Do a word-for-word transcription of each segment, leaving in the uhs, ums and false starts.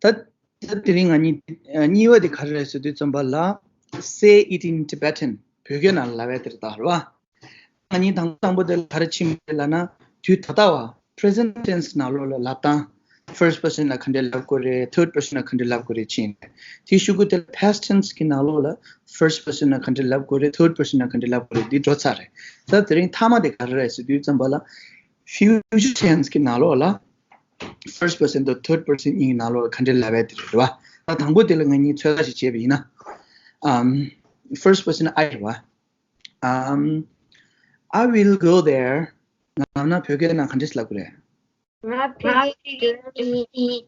ད་ད་དེ་རིང་ང་གཉིས་གཉིས་པ་དེ་ག་རེ་རེད་ཟེར་དུས་ཙམ་པ་ལ། Say it in Tibetan. བོད་སྐད་ནང་ལ་ལབ་ཡ་དེ་རེད་ད་རེད་བ། ང་གཉིས་དང་པོ་དང་པོ་དེ་ལ་ག་རེ་ཕྱིན་པ་རེད་ལབ་ན། དུས་ད་ལྟ་བ་present tense ནང་ལོགས་ལ་ལབ་སྟངས། First person ལ་ག་འདྲས་ལབ་དགོས་རེད། Third person ལ་ག་འདྲས་ལབ་དགོས་རེད་ཕྱིན་རེད། དེའི་གཞུག་གུ་དེ་ལ་past tense གི་ནང་ལོགས་ལ་first person ལ་ག་འདྲས་ལབ་དགོས་རེད། Third person ལ་ག་འདྲས་ལབ་དགོས་རེད། འདི་འགྲོ་ཚར་རེད། ད་དེ་རིང་མཐའ་མ་དེ་ག་རེ་རེད་ཟེར་དུས་ཙམ་པ་ལ། Future tense གི་ནང་ལོགས་ལ་first person དང་third person གཉིས་ནང་ལོགས་ལ་ག་འདྲས་ལབ་ཡ་དེ་རེད་བ། ད་དང་པོ་དེ་ལ་ང་གཉིས་ཚོད་ལྟ་ཞིག་བྱས་པ་ཡིན་ན། ཨམ། First person I རེད་བ། ཨམ། I will go there. ང་ལབ་ན་བོད་སྐད་ནང་ག་འདྲས་ལབ་དགོས་རེད། ང་ཕ་གིར་འགྲོ་གི་ཡིན།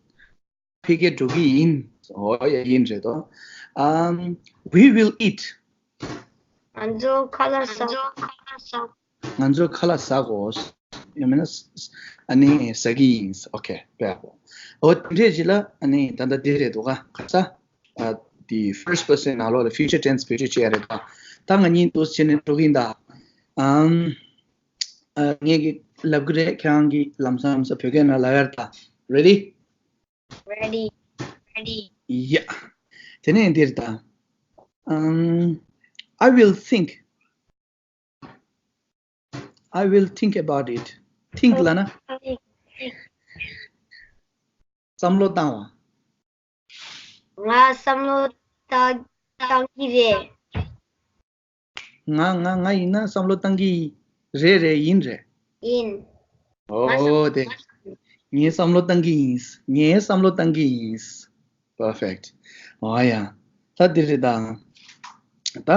ཕ་གིར་འགྲོ་གི་ཡིན། ཨོ་ཡ་ཡིན་རེད་དོ། ཨམ། We will eat. ང་ཚོ་ཁ་ལག་ཟ། ང་ཚོ་ཁ་ལག་ཟ་དགོས། ཡང་མིན་ན་ཨ་ནི་ཟ་གི་ཡིན། ཨོ་ཁེ་བས་པོ། ཨོ་དེ་འདྲས་ཅིག་ལ་ཨ་ནི་ད་ལྟ་འདི་རེད་འདུག་ག་ཁ་ས། ཨ་དེ་first person ནང་ལོགས་ལ་future tense བེད་སྤྱོད་བྱེད་ཡ་རེད་ད། ད་ང་གཉིས་འདུག་བྱས་ནས་འགྲོ་གི་ཡིན་ད། ཨམ། ཨ་ངས་གི་ལབ་གི་རེད། ཁྱེད་རང་གིས་ལམ་སང་ལམ་སང་བོད་སྐད་ནང་ལབ་ཡ་རེད་ད། Ready? Ready. Ready. Yeah. དེ་ནས་འདིར་ད། Um, I will think. I will think about it. Think ལབ་ན། བསམ་བློ་བཏང་བ། ང་བསམ་བློ་བཏང་བཏང་གི་རེད། ང་ང་ང་ཡིན་ན་བསམ་བློ་བཏང་གི་རེད། རེད། ཡིན་རེད། ཡིན། ང་བསམ་ཨོ་དེ། ང་ངས་བསམ་བློ་བཏང་གི་ཡིན། ངས་བསམ་བློ་བཏང་གི་ཡིན། Perfect. ཨོ་ཡ། ད་འདི་རེད་ད། ད་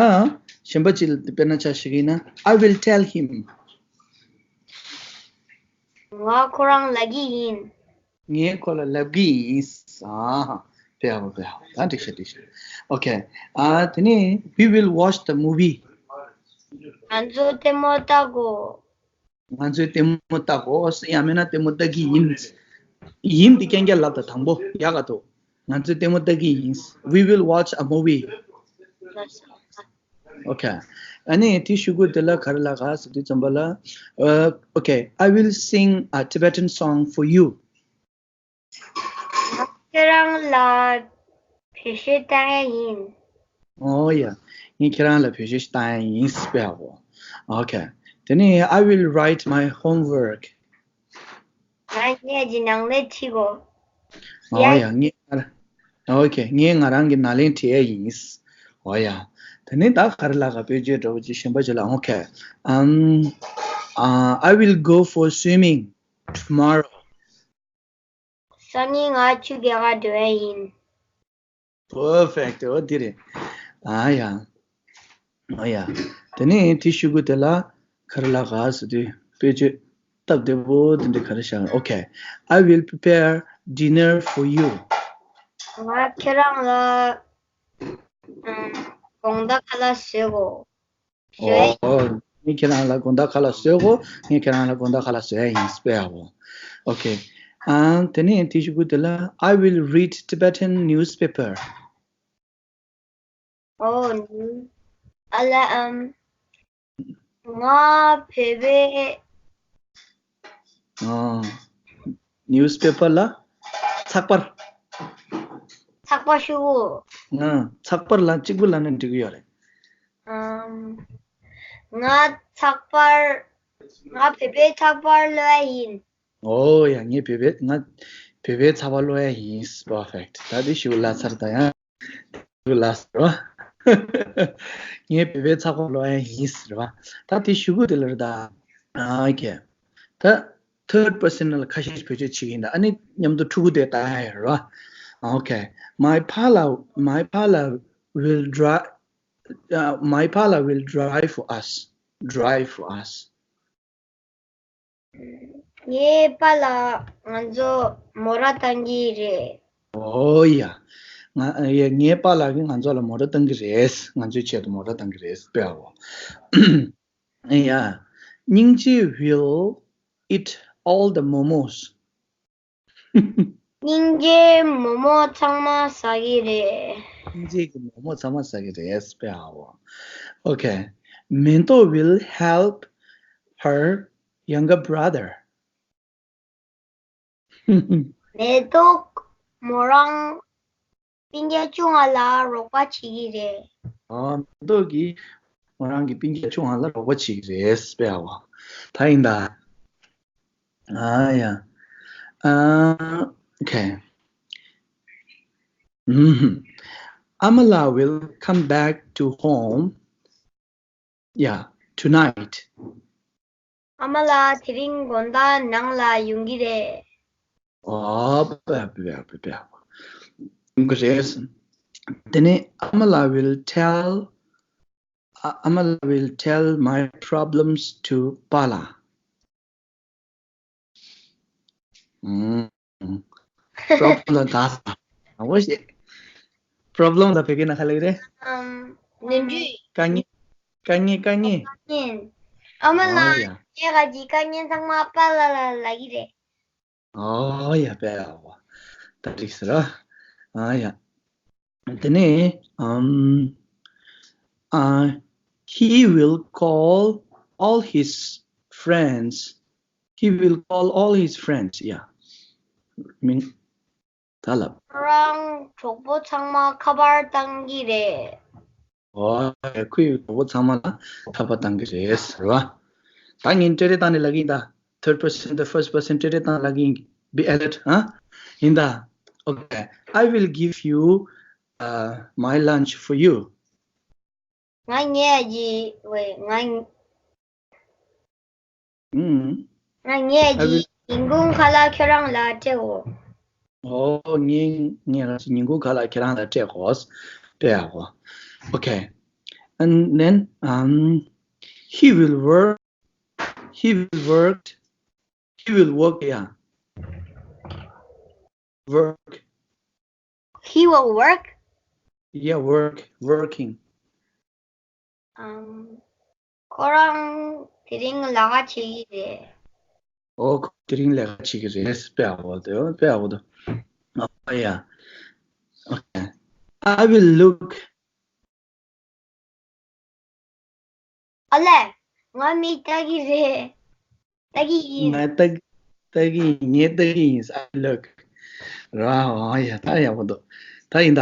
གཞན་པ་ཅིག་དཔེར་ན་ཆ་བཞག་གི་ཡིན་ན། I will tell him. ང་ཁོ་རང་ལབ་གི་ཡིན། ངས་ཁོ་ལ་ལབ་གི་ཡིན། ཨ་ཧ། དཔེ་ཡག་པོ་དཔེ་ཡག་པོ། ད་འགྲིག་ཤག་འགྲིག་ཤག Okay. ཨ་དེ་ནས་we will watch the movie. ང་ཚོ་ལྟད་མོ་ལྟ་གོ། ང་ཚོས་ལྟད་མོ་ལྟ་གོ། ཡང་མིན་ན་ལྟད་མོ་ལྟ་གི་ཡིན། ཡིན་འདི་རྐྱང་རྐྱང་ལབ་དང་དང་པོ་ཡག་ག་འདུག་ང་ཚོས་ལྟད་མོ་ལྟ་གི་ཡིན། We will watch a movie. Okay. ཨ་ནི་དེ་གཞུག་གུ་དེ་ལ་ག་རེ་ལབ་ག་ཟེར་དུས་ཙམ་པ་ལ། Uh, okay, I will sing a Tibetan song for you. ང་ཁྱེད་རང་ལ་བེད་སྤྱོད་བཏང་ཡ་ཡིན། ཨོ་ཡ། ངས་ཁྱེད་རང་ལ་བེད་སྤྱོད་བཏང་ཡ་ཡིན་ཟེར་བས་ཨོ། Okay. དེ་ནས་I will write my homework. ང་ངས་ཀྱི་ནང་ལས་ཁྲིད་གོ། ཨོ་ཡ་ངས། Okay. ངས་ང་རང་གི་ནང་ལས་ཁྲིད་ཡ་ཡིན། ཨོ་ཡ། དེ་ནས་ད་ག་རེ་ལབ་ག་བེད་སྤྱོད་འདྲ་བོ་ཅིག་གཞན་པ་ཅིག་ལ། Okay. Um, uh, I will go for swimming tomorrow. སང་ཉིན་ང་ཆུ་རྐྱལ་ག་འགྲོ་ཡ་ཡིན། Perfect. ཨོ་འདི་རེད། ཨ་ཡ། ཨ་ཡ། དེ་ནས་དེ་གཞུག་གུ་དེ་ལ་ག་རེ་ལབ་ག་ཟེར་དུས་བེད་སྤྱོད་སྟབས་བདེ་པོ་དེ་འདྲ་ག་རེ་བཞག Okay. I will prepare dinner for you. ང་ཁྱེད་རང་ལ་ཨམ་དགོང་དག་ཁ་ལག་བཟོས་གོ། བཟོས། ཨོ། ངས་ཁྱེད་རང་ལ་དགོང་དག་ཁ་ལག་བཟོས་གོ། ངས་ཁྱེད་རང་ལ་དགོང་དག་ཁ་ལག་བཟོས་ཡ་ཡིན་ཟེར་བས་ཨོ། Okay. ཨ་དེ་ནས་དེ་གཞུག་གུ་དེ་ལ། I will read Tibetan newspaper. ཨོ། ཨ་ལ་ཨམ། ང་བོད་པའི། ཨ། newspaper ལ་ཚགས་པར། ཚགས་པར་ཞུ་གོ། ཨ་ཚགས་པར་ལ་གཅིག་པུ་ལབ་ན་འགྲིག་གི་ཡོད་རེད། ཨམ། ང་ཚགས་པར། ང་བོད་པའི་ཚགས་པར་ཀློག་ཡ་ཡིན། ཨོ་ཡ། ངས་བོད་པའི་ང་བོད་པའི་ཚགས་པར་ཀློག་ཡ་ཡིན། Perfect. ད་དེ་ཞུ་ལ་ཚར་ད་ཡང་། ཞུ་ལ་ཟེར་བ། ངས་བོད་པའི་ཚགས་པར་ཀློག་ཡ་ཡིན་ཟེར་བ། ད་དེ་ཞུ་གུ་དེ་ལ་རེད་ད། ཨ་Okay. ད་third person ལ་ཁ་ཤས་བེད་སྤྱོད་བྱེད་ཀྱི་ཡིན་ད། ཨ་ནི་མཉམ་དུ་ཕྲུ་གུ་དེ་ལྟ་ཡ་ཡོད་རེད་བ། Okay. My pala, my pala will drive, uh, my pala will drive for us. Drive for us. ངའི་པཱ་ལགས་ང་ཚོ་མོ་ཊ་བཏང་གི་རེད། ཨོ་ཡ། ང་ཡ་ངའི་པཱ་ལགས་ཀྱིས་ང་ཚོ་ལ་མོ་ཊ་བཏང་གི་རེད། ང་ཚོའི་ཆེད་དུ་མོ་ཊ་བཏང་གི་རེད་པས་ཨོ། ཡ། སྙིང་རྗེ་will eat all the momos. སྙིང་རྗེ་མོ་མོ་ཚང་མ་ཟ་གི་རེད། སྙིང་རྗེ་གི་མོ་མོ་ཚང་མ་ཟ་གི་རེད་པས་ཨོ། Okay. མེ་ཏོག will help her younger brother. མེ་ཏོག་མོ་རང་སྤུན་ཀྱག་ཆུང་བ་ལ་རོགས་པ་བྱེད་ཀྱི་རེད། ཨ། མེ་ཏོག་གིས་མོ་རང་གི་སྤུན་ཀྱག་ཆུང་བ་ལ་རོགས་པ་བྱེད་ཀྱི་རེད་པས་ཨ། ད་ཡིན་ད། ཨ་ཡ། ཨ། Okay. Mm-hmm. Amala will come back to home. Yeah, tonight. ཨ་མ་ལགས་དེ་རིང་དགོང་དག་ནང་ལ་ཡོང་གི་རེད། ཨོ། པ་པ་པ་པ། ཡོང་གི་རེད། དེ་ནས་Amala will tell, uh, Amala will tell my problems to Pala. ཨུམ། Problem ལ་ད་ས། ཨ། འོ་ཤེ། Problem ལ་བོད་སྐད་ནང་ག་ལབ་ཀྱི་རེད། ཨམ། ནོར་འཁྲུལ། དཀའ་ངལ། དཀའ་ངལ། དཀའ་ངལ། ཨ་མ་ལགས། ཨོ་ཡ། ངས་ང་གི་དཀའ་ངལ་ཚང་མ་པཱ་ལགས་ལ་ལབ་ཀྱི་རེད། ཨོ་ཡ། པཱ་ལགས། ད་འགྲིག་ཟེར་ར། ཨ་ཡ། དེ་ནས་ཨམ། ཨ། He will call all his friends. He will call all his friends. Yeah. མིང་། ད་ལབ། ཁོ་རང་གྲོགས་པོ་ཚང་མ་ཁ་པར་བཏང་གི་རེད། ཨོ། ཁོས་གྲོགས་པོ་ཚང་མ་ལ་ཁ་པར་བཏང་གི་རེད་ཟེར་བ། ད་ངས་སྤྲོས་བྲིས་བཏང་ནས་ལབ་ཀྱི་ཡིན་ད། Third person, the first person སྤྲོས་བྲིས་བཏང་ལབ་ཀྱི་ཡིན། Be alert, ཨ། ཡིན་ད། Okay. I will give you, uh, my lunch for you. ང་ངའི་ཡ་གི་ཝེ་ང་། ཨུམ། ང་ངའི་ཡ་གི་ཉིན་གུང་ཁ་ལག་ཁྱོད་རང་ལ་སྤྲད་འོ། ཨོ། ངས་ངས་རང་གི་ཉིན་གུང་ཁ་ལག་ཁྱེད་རང་ལ་སྤྲད་དགོས། སྤྲད་ཡག་གོ། Okay. And then, um, he will work. He will work. He will work, yeah. Work. He will work? Yeah, work, working. Um, ཁོ་རང་དེ་རིང་ལས་ཀ་བྱེད་ཀྱི་རེད། ཨོ། ཁོ་དེ་རིང་ལས་ཀ་བྱེད་ཀྱི་རེད། དཔེ་ཡག་པོ་འདུག་དཔེ་ཡག་པོ་འདུག་ཨ་ཡ། Okay. I will look. ཨ་ལས། ང་མིག་ལྟ་གི་རེད། ལྟ་གི་ཡིན། ང་ལྟ་ལྟ་གི་ཡིན། ངས་ལྟ་གི་ཡིན། I look. ར། ཨ་ཡ། ད་ཡག་པོ་འདུག་ད་ཡིན་ད།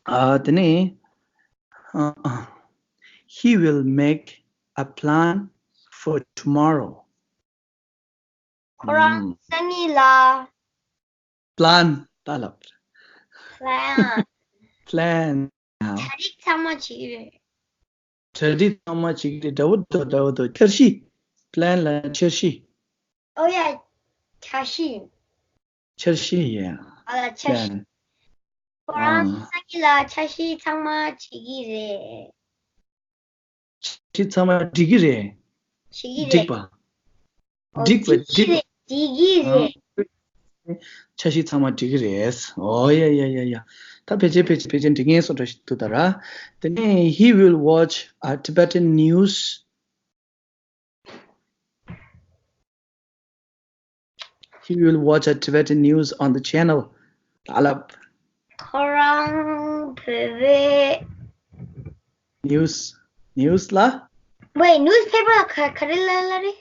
ཨ། དེ་ནས། ཨ། He will make a plan for tomorrow. ཁོ་རང་ཨུམ། སང་ཉིན་ལ། Plan ད་ལབ། Plan. Plan. གྲ་སྒྲིག་ཚང་མ་བྱེད་ཀྱི་རེད། གྲ་སྒྲིག་ཚང་མ་བྱེད་ཀྱི་རེད། འདྲ་བོ་འདུག་འདྲ་བོ་འདུག་འཆར་གཞི། Plan ལ་འཆར་གཞི། ཨོ་ཡ། འཆར་གཞི། འཆར་གཞི་ཡ། ཨ་ལ་འཆར་གཞི། Plan. ཁོ་རང་ཨ། སང་ཉིན་ལ་འཆར་གཞི་ཚང་མ་བྱེད་ཀྱི་རེད། འཆར་གཞི་ཚང་མ་འགྲིག་གི་རེད། བྱེད་ཀྱི་འགྲིག་རེད། པ། ཨོ། འགྲིག་པ། འགྲིག་གི་འགྲིག་རེད། འགྲིག་གི་རེད། ཨ། འཆར་གཞི་ཚང་མ་འགྲིག་གི་རེད། ཨོ་ཡ་ཡ་ཡ་ཡ། ད་ཕལ་ཆེར་ཕལ་ཆེར་ཕལ་ཆེར་འགྲིག་མཁན་བཟོ་འདྲ་ཞིག་འདུག་ད་ར། དེ་ནས། He will watch, uh, Tibetan news. He will watch a Tibetan news on the channel. ད་ལབ། ཁོ་རང་བོད་པའི་news, news ལ། Wait, newspaper ལ་ག་ག་རེ་ལབ་ལབ་རེད།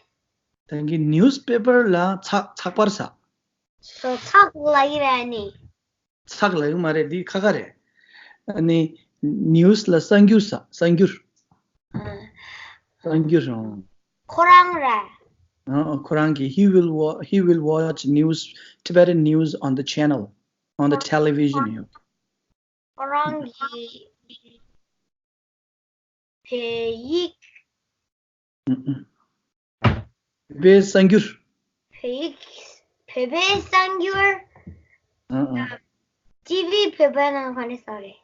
ད་གིན་newspaper ལ་ཚགས་ཚགས་པར་ཟེར། སོ། ཚགས་ལབ་ཀྱི་རེད་ཨ་ནི། ཚགས་ལབ་ཀྱི་མ་རེད། འདི་ཁ་ཁ་རེད། ཨ་ནི་news ལ་གསར་འགྱུར་ཟེར། གསར་འགྱུར། ཨ། གསར་འགྱུར། ཨང་། ཁོ་རང་རེད། ཨ། ཁོ་རང་གིས། He will wa- he will watch news, Tibetan news on the channel, on the television. ཁོ་རང་གིས་བོད་ཡིག་ཨུ་ཨུ། བོད་པའི་གསར་འགྱུར། བོད་ཡིག་བོད་པའི་གསར་འགྱུར། ཨ་ཨ། ཊི་ཝི་བོད་པའི་ནང་ག་རེ་ཟེར་རེད།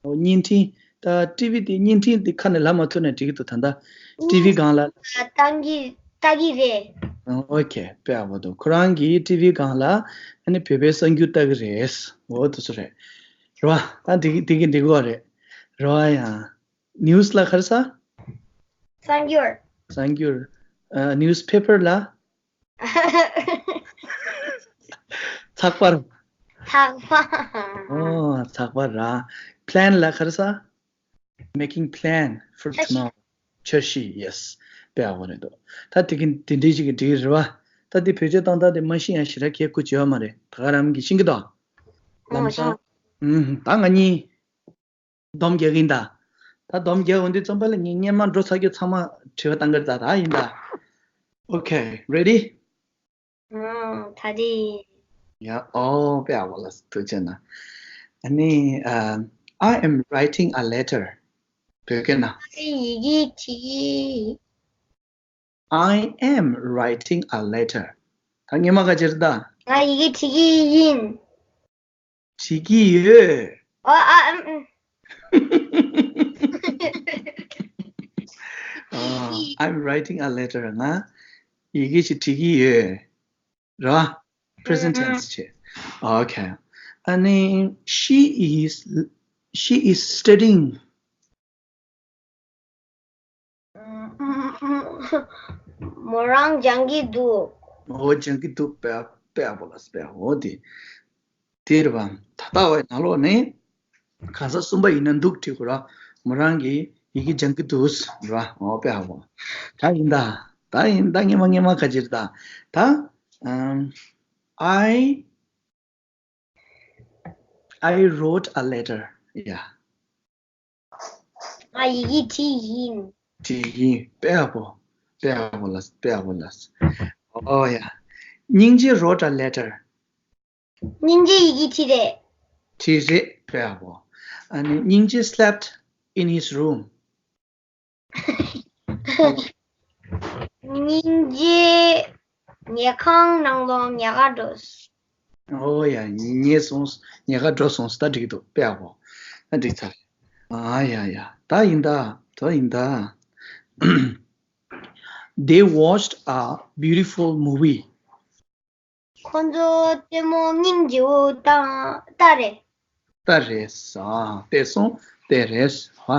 ཨོ། བརྙན་འཕྲིན། ད་ཊི་ཝི་དེ་བརྙན་འཕྲིན་དེ་ཁ་ནས་ལབ་མ་ཐུབ་ན་འགྲིག་གི་འདུག་ད་ལྟ་ཊི་ཝི་སྒང་ལ། ལྟ་གི་ལྟ་གི་རེད། ཨོ། ཨོ་ཁེ། དཔེ་ཡག་པོ་འདུག་ཁོ་རང་གིས་ཊི་ཝི་སྒང་ལ་ཨ་ནི་བོད་པའི་གསར་འགྱུར་ལྟ་གི་རེད། འོ་དེ་ཚོ་རེད། རེད་བ། ད་འགྲིག་འགྲིག་གི་འགྲིག་གི་རེད། རེད་བ། ཡང་ནིའུ་སི་ལ་ག་རེ་ཟེར། གསར་འགྱུར། གསར་འགྱུར། ཨ། ནིའུ་སི་པེ་པར་ལ། ཚགས་པར། ཚགས་པར། ཨོ། ཚགས་པར་ར། པི་ལན་ལ་ག་རེ་ཟེར། Making plan for tomorrow. འཆར་གཞི། ཡེ་སི། དཔེ་ཡག་པོ་རེད་འདུག་ད་དེ་གིན་དེ་འདྲའི་ཞིག་གི་འགྲིག་རེད་བ། ད་དེ་བེད་སྤྱོད་གཏོང་སྟངས་དེ་མ་ཤེས་ཡང་ཞེ་དྲག་གལ་དགོས་ཀྱི་ཡོད་མ་རེད། ད་ག་རང་གིས་ཤེས་ཀྱི་འདུག་ལམ་སང་། ཨུམ། ད་ང་གཉིས་སྡོམ་རྒྱག་གིན་ད། ད་སྡོམ་རྒྱག་འོང་དུས་ཙམ་པ་ལ་ངས་སྔོན་མ་འགྲོ་ཚར་རྒྱུ་ཚང་མ་དྲི་བ་བཏང་གི་རེད་ད། ད་ཡིན་ད། Okay, ready? ཨང་། ད་རེད། ཡ། ཨོ། དཔེ་ཡག་པོ་ལ་ཐུགས་རྗེ་གནང་། ཨ་ནི། ཨ། I am writing a letter. བོད་སྐད་ན། ཡི་གེ་བྲིས། I am writing a letter. ད་ངས་མ་ག་ཅེར་ད། ང་ཡི་གེ་བྲིས་ཀྱི་ཡིན། བྲིས་ཀྱི་ཡོད། ཨ། ཨ། ཨམ། ཨམ། ཨ། I'm writing a letter. ང་ཡི་གེ་ཞིག་བྲིས་ཀྱི་ཡོད། ར། Present tense བྱས། Okay. ཨ་ནི། She is, she is studying. མོ་རང་སྦྱང་གི་འདུག་ཨོ། སྦྱང་གི་འདུག་དཔེ་དཔེ་ཡག་པོ་ལ་དཔེ་ཡག་པོ་དེ། དེ་རེད་པ། ད་ལྟ་བའི་ནང་ལོགས་ནས་གང་ཟག་གསུམ་པ་ཡིན་ན་འདུག་བྲིས་དགོས་ར། མོ་རང་གིས་ཡི་གེ་སྦྱང་གི་འདུག་ར། ཨོ། དཔེ་ཡག་པོ། ད་ཡིན་ད། ད་ཡིན་ད། སྔོན་མ་སྔོན་མ་ག་ཅེར་ད། ད། ཨམ། I I wrote a letter. Yeah. ང་ཡི་གེ་བྲིས་ཡིན། བྲིས་ཡིན། དཔེ་ཡག་པོ། དཔེ་ཡག་པོ་ལ། དཔེ་ཡག་པོ་ལ། Oh yeah. སྙིང་རྗེ་wrote a letter. སྙིང་རྗེ་ཡི་གེ་བྲིས་རེད། བྲིས་རེད། དཔེ་ཡག་པོ། ཨ་ནི། སྙིང་རྗེ slept in his room. སྙིང་རྗེ་ཉལ་ཁང་ནང་ལོགས་ཉལ་ག་འགྲོ། ཨོ་ཡ། ཉལ་སོང་། ཉལ་ག་འགྲོ་སོང་། ད་འགྲིག་འདུག་དཔེ་ཡག་པོ། ད་འགྲིག་ཚར། ཨ་ཡ་ཡ། ད་ཡིན་ད། ད་ཡིན་ད། They watched a beautiful movie. ཁོ་ཚོ་ལྟད་མོ་སྙིང་རྗེ་བོ་བཏང་ལྟ་རེད། ལྟ་རེད་ཟ། བལྟས་སོང་། བལྟས་རེད་ཟ།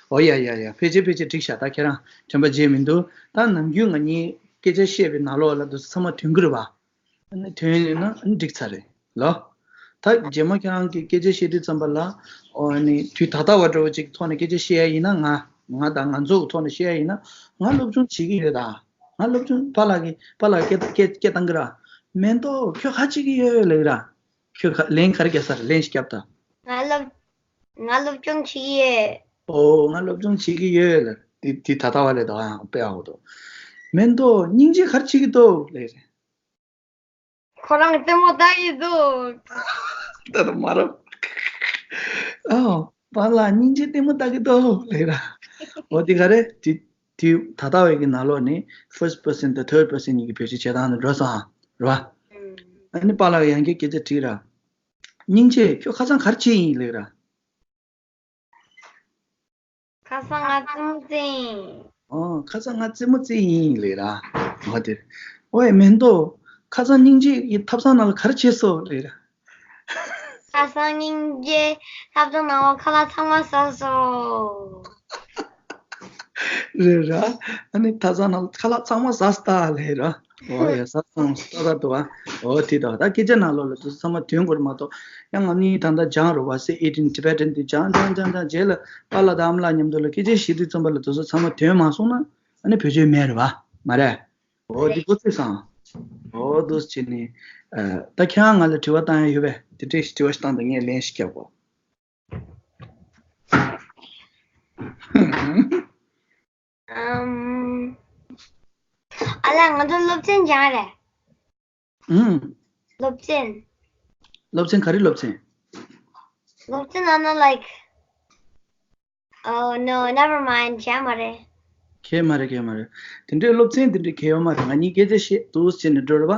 ཨོ་ཡ་ཡ་ཡ། ཕལ་ཆེར་ཕལ་ཆེར་འགྲིག་ཤག་ད་ཁྱེད་རང་དྲན་པ་བརྗེད་མི་འདུག་ད་ནམ་རྒྱུན་ང་གཉིས་སྐད་ཆ་བཤད་པའི་ནང་ལོགས་ལ་དུ་ཚང་མ་ཐོན་གི་རེད་པ། ཨ་ནི་ཐོན་ཡོད་ན་ཨ་ནི་འགྲིག་ཚར་རེད་ལོ། ད་རྗེས་མ་ཁྱེད་རང་གིས་སྐད་ཆ་བཤད་དུས་ཙམ་པ་ལ། ཨོ། ཨ་ནི་དུས་ད་ལྟ་བ་འདྲ་བོ་ཅིག་ཐོག་ནས་སྐད་ཆ་བཤད་ཡ་ཡིན་ན། ང་ང་དང་ང་ཚོ་གི་ཐོག་ནས་བཤད་ཡ་ཡིན་ན། ང་སློབ་སྦྱོང་བྱེད་ཀྱི་ཡོད་ད། ང་སློབ་སྦྱོང་། པཱ་ལགས་ཀྱིས། པཱ་ལགས་སྐད་སྐད་སྐད་བཏང་གི་ར། མེ་ཏོག་ཁྱོད་ག་རེ་བྱེད་ཀྱི་ཡོད་ལབ་ཀྱི་ར། ཁྱོད་ག་ལན་ག་རེ་བརྒྱབ་ས་རེད། ལན་ཞིག་བརྒྱབ་ད། ང་སློབ་ང་སློབ་སྦྱོང་བྱེད་ཀྱི་ཡོད། ཨོ། ང་སློབ་སྦྱོང་བྱེད་ཀྱི་ཡོད་ལབ། དེ་དེ་ད་ལྟ་བ་ལས་ད་ཡང་དཔེ་ཡག་པོ་འདུག་མེ་ཏོག་སྙིང་རྗེ་ག་རེ་བྱེད་ཀྱི་འདུག་ལབ་རེད། ཁོ་རང་ལྟད་མོ་ལྟ་གི་འདུག་ད་ད་མ་རབས། ཨོ། པཱ་ལགས་སྙིང་རྗེ་ལྟད་མོ་ལྟ་གི་འདུག་ལབ་ར། འོ་དེ་ག་རེ། དེ་དེ་ད་ལྟ་བའི་གི་ནང་ལོགས་ནས་first person དང་third person གཉིས་ཀྱི་བེད་སྤྱོད་བྱེད་སྟངས་ནི་འགྲོ་སོང་ར། ཨ་ནི་པཱ་ལགས་ཡང་བསྐྱར་སྐད་ཆ་དྲིས་ར། སྙིང་རྗེ་ཁྱོད་ཁ་སང་ག་རེ་བྱས་ཡིན་ལབ་ར། ཁ་སང་ང་རྩེད་མོ་རྩེ་ཡིན། ཨོ། ཁ་སང་ང་རྩེད་མོ་རྩེ་ཡིན་ལབ་ར། འོ་དེ། ཨོའི་མེ་ཏོག་ཁ་སང་སྙིང་རྗེ་ཡི་ཐབ་ཚང་ནང་ལ་ག་རེ་བྱས་སོང་ལབ་ར། ཁ་སང་སྙིང་རྗེ་ཐབ་ཚང་ནང་ལ་ཁ་ལག་ཚང་མ་ཟ་སོང་། རེད་ར། ཨ་ནི་ཐབ་ཚང་ནང་ལ་ཁ་ལག་ཚང་མ་ཟ་སྟ་ལབ་ར། ཨོ་ཡ། ཟ་སོང་ཟ་ད་འདུག་ཨ། ཨོ་དེ་དང་ད་སྐད་ཆ་ནང་ལོགས་ལ་དུ་ཚང་མ་དོན་གོ་ར་མ་གཏོགས། ཡང་ང་གཉིས་ད་ལྟ་སྦྱངས་རོ་བ། Say it in Tibetan དེ་སྦྱངས་སྦྱངས་སྦྱངས་སྦྱངས་རྗེས་ལ་པཱ་ལགས་དང་ཨ་མ་ལགས་མཉམ་དུ་ལ་སྐད་ཆ་བཤད་དུས་ཙམ་པ་ལ་དུ་ཚོ་ཚང་མ་དོན་མ་སོང་ན་ཨ་ནི་བེད་སྤྱོད་མེད་རེད་བ། མ་རེད། ཨོ་དེ་གོ་ཚོད་སོང་། ཨོ་འདུག་སེ་བྱས་ནས། ཨ། ད་ཁྱེད་རང་ང་ལ་དྲི་བ་བཏང་ཡ་ཡོད་པས། དེ་འདྲས་ཞིག་དྲི་བ་ཞིག་བཏང་དང་། ངས་ལན་ཞིག་རྒྱབ་གོ། ཨམ། ཨ་ལ། ང་ཚོ་སློབ་ཚན་སྦྱངས་རེད། ཨུམ། སློབ་ཚན། སློབ་ཚན་ག་རེ་སློབ་ཚན། སློབ་ཚན་ཨ་ནི་like, oh no, never mind. གལ་མ་རེད། གལ་མ་རེད། གལ་མ་རེད། དེ་འདྲའི་སློབ་ཚན་དེ་འདྲའི་གལ་ཡོད་མ་རེད། ང་གཉིས་སྐད་ཆ་བཤད་འདུག་སེ་བྱས་ནས་འགྲོ་རེད་པ།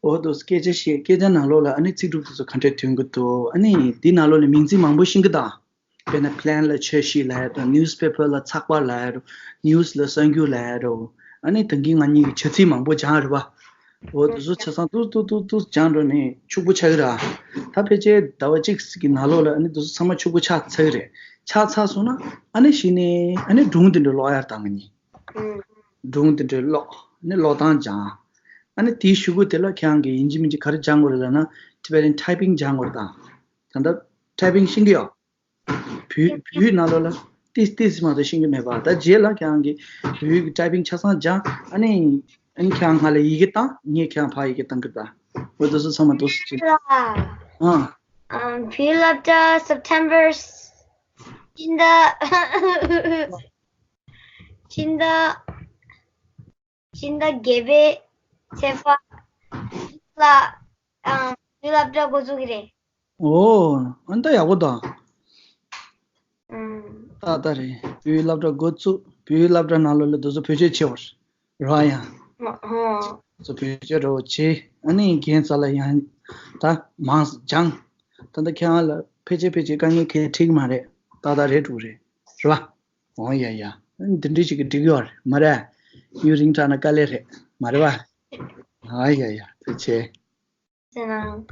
འོ་འདུག་སེ་སྐད་ཆ་བཤད། སྐད་ཆ་ནང་ལོགས་ལ་ཨ་ནི་ཚིག་གྲུབ་དེ་ཚོ་ག་འདྲས་ཐོན་གི་འདུག་ཨ་ནི་དེ་ནང་ལོགས་ནས་མིང་ཚིག་མང་པོ་ཤེས་ཀྱི་དང་། དཔེར་ན་plan ལ་འཆར་གཞི་ལབ་ཡ་དང་། newspaper ལ་ཚགས་པར་ལབ་ཡ་དང་། news ལ་གསར་འགྱུར་ལབ་ཡ་དང་། ཨ་ནི་ད་གིན་ང་གཉིས་ཀྱིས་བྱ་ཚིག་མང་པོ་སྦྱངས་རེད་པ། འོ་དེ་ཚོ་ཆ་ཚང་ཏུ་ཏུ་ཏུ་ཏུ་སྦྱངས་འགྲོ་ནས་ཕྱུག་པོ་ཆགས་ཀྱི་རེད། ད་ཕལ་ཆེར་ཟླ་བ་གཅིག་གི་ནང་ལོགས་ལ་ཨ་ནི་དེ་ཚོ་ཚང་མ་ཕྱུག་པོ་ཆགས་ཚར་གྱི་རེད། ཆགས་ཚར་སོང་ན་ཨ་ནི་གཞི་ནས་ཨ་ནི་སྒྲུང་དེ་འདྲ་ཀློག་ཡ་རེད། ད་ང་གཉིས་སྒྲུང་དེ་འདྲ་ཀློག་ཨ་ནི་ཀློག་སྟངས་སྦྱངས། ཨ་ནི་དེའི་གཞུག་གུ་དེ་ལ་ཁྱེད་རང་གིས་ཡིན་གཅིག་མིན་གཅིག་ག་རེ་སྦྱང་དགོས་རེད་ལབ་ན། Tibetan typing སྦྱང་དགོས་རེད། ད་ད་ལྟ་typing ཤེས་ཀྱི་ཡོད། བོད་བོད་ཡིག་ནང་ལོགས་ལ་ཏིས་ཏིས་མ་གཏོགས་ཤེས་ཀྱི་མེད་པ། ད་རྗེས་ལ་ཁྱེད་རང་གིས་བོད་ཡིག་གི་typing ཆ་ཚང་སྦྱངས། ཨ་ནི་ཨ་ནི་ཁྱེད་རང་ང་ལ་ཡི་གེ་བཏང་། ངས་ཁྱེད་རང་ཕར་ཡི་གེ་བཏང་གི་རེད། ད་འོ་དེ་ཚོ་ཚང་མ་འདུག་སེ་བྱས། ཨ། ཨམ། བོད་སློབ་གྲྭ་September ཕྱི་ཟླ་ཕྱི་ཟླ་ཕྱི་ཟླ་བརྒྱད་པའི་ཚེས་པ་ལ་ཨམ། བོད་སློབ་གྲྭ་འགོ་འཛུགས་ཀྱི་རེད། ཨོ། ཨ་ནི་ད་ཡག་པོ་འདུག་ཨམ། ཏག་ཏག་རེད། བོད་སློབ་གྲྭ་འགོ་བཙུགས། བོད་སློབ་གྲྭ་ནང་ལོགས་ལ་དེ་ཚོ་བེད་སྤྱོད་བྱེད་པ་རེད་ཡ། ཧོ། དེ་ཚོ་བེད་སྤྱོད་འདྲ་བོ་བྱེད། ཨ་ནི་རྒན་རྩ་ལ་ཡང་ད་མང་སྦྱངས། ད་ལྟ་ཁྱེད་རང་ལ་ཕལ་ཆེར་ཕལ་ཆེར་དཀའ་ངལ་གང་ཡང་འཕྲད་ཀྱི་མ་རེད། ཏག་ཏག་རེད་འགྲོ་གི་རེད། རེད་པ། འོ་ཡ་ཡ། འདི་འདྲ་ཞིག་གིས་འགྲིག་གི་ཡོད་རེད་མ་རེད། ཡུན་རིང་དྲགས་ན་དཀའ་ལས་རེད་མ་རེད་པ། ཨ་ཡ་ཡ། ཐུགས་རྗེ་ཆེ། ཟེར་ན།